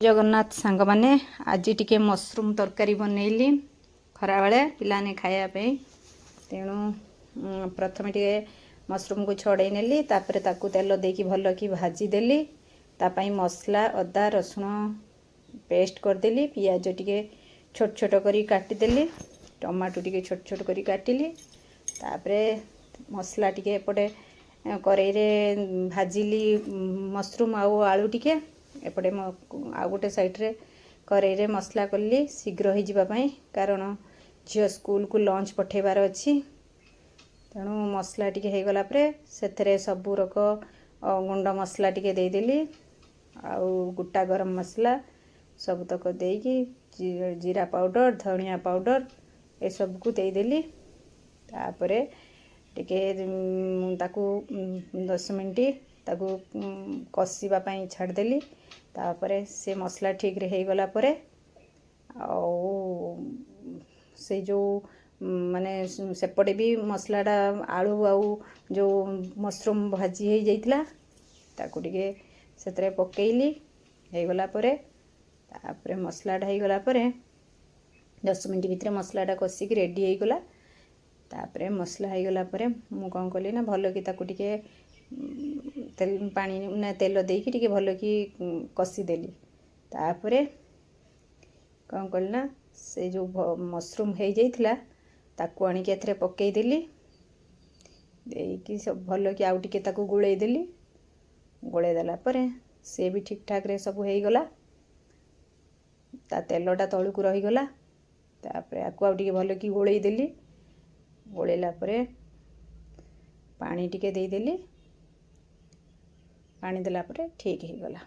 ଜଗନ୍ନାଥ ସାଙ୍ଗମାନେ, ଆଜି ଟିକେ ମସରୁମ୍ ତରକାରୀ ବନେଇଲି ଖରାବେଳେ ପିଲାମାନେ ଖାଇବା ପାଇଁ। ତେଣୁ ପ୍ରଥମେ ଟିକେ ମସରୁମ୍କୁ ଛଡ଼େଇ ନେଲି। ତାପରେ ତାକୁ ତେଲ ଦେଇକି ଭଲକି ଭାଜିଦେଲି। ତା ପାଇଁ ମସଲା ଅଦା ରସୁଣ ପେଷ୍ଟ କରିଦେଲି। ପିଆଜ ଟିକେ ଛୋଟ ଛୋଟ କରି କାଟିଦେଲି। ଟମାଟୋ ଟିକେ ଛୋଟ ଛୋଟ କରି କାଟିଲି। ତାପରେ ମସଲା ଟିକେ ଏପଟେ କରେଇରେ ଭାଜିଲି, ମସରୁମ୍ ଆଉ ଆଳୁ ଟିକେ। ଏପଟେ ଆଉ ଗୋଟେ ସାଇଡ଼୍ରେ କରେଇରେ ମସଲା କଲି ଶୀଘ୍ର ହେଇଯିବା ପାଇଁ, କାରଣ ଝିଅ ସ୍କୁଲକୁ ଲଞ୍ଚ ପଠାଇବାର ଅଛି। ତେଣୁ ମସଲା ଟିକେ ହେଇଗଲା ପରେ ସେଥିରେ ସବୁ ରକ ଗୁଣ୍ଡ ମସଲା ଟିକେ ଦେଇଦେଲି ଆଉ ଗୋଟା ଗରମ ମସଲା ସବୁତକ ଦେଇକି, ଜିରା ପାଉଡ଼ର, ଧନିଆ ପାଉଡ଼ର ଏସବୁକୁ ଦେଇଦେଲି। ତାପରେ ଟିକେ ତାକୁ 10 ମିନିଟ୍ ତାକୁ କଷିବା ପାଇଁ ଛାଡ଼ିଦେଲି। ତାପରେ ସେ ମସଲା ଠିକ୍ରେ ହେଇଗଲା ପରେ ଆଉ ସେଇ ଯେଉଁ ମାନେ ସେପଟେ ବି ମସଲାଟା, ଆଳୁ ଆଉ ଯେଉଁ ମସରୁମ୍ ଭାଜି ହେଇଯାଇଥିଲା, ତାକୁ ଟିକେ ସେଥିରେ ପକେଇଲି। ହେଇଗଲା ପରେ, ତାପରେ ମସଲାଟା ହେଇଗଲା ପରେ, 10 ମିନିଟ୍ ଭିତରେ ମସଲାଟା କଷିକି ରେଡ଼ି ହେଇଗଲା। ତାପରେ ମସଲା ହେଇଗଲା ପରେ ମୁଁ କ'ଣ କଲି ନା ଭଲକି ତାକୁ ଟିକେ ତେଲ ପାଣି ନା ତେଲ ଦେଇକି ଟିକେ ଭଲକି କଷିଦେଲି। ତାପରେ କ'ଣ କଲି ନା ସେ ଯେଉଁ ମସରୁମ୍ ହେଇଯାଇଥିଲା, ତାକୁ ଆଣିକି ଏଥିରେ ପକେଇଦେଲି। ଦେଇକି ସବୁ ଭଲକି ଆଉ ଟିକେ ତାକୁ ଗୋଳେଇ ଦେଲି। ଗୋଳେଇ ଦେଲା ପରେ ସେ ବି ଠିକ୍ ଠାକ୍ରେ ସବୁ ହେଇଗଲା। ତା ତେଲଟା ତଳକୁ ରହିଗଲା। ତାପରେ ଆକୁ ଆଉ ଟିକେ ଭଲକି ଗୋଳେଇ ଦେଲି। ଗୋଳେଇଲା ପରେ ପାଣି ଟିକେ ଦେଇଦେଲି। ପାଣି ଦେଲା ପରେ ଠିକ୍ ହେଇଗଲା।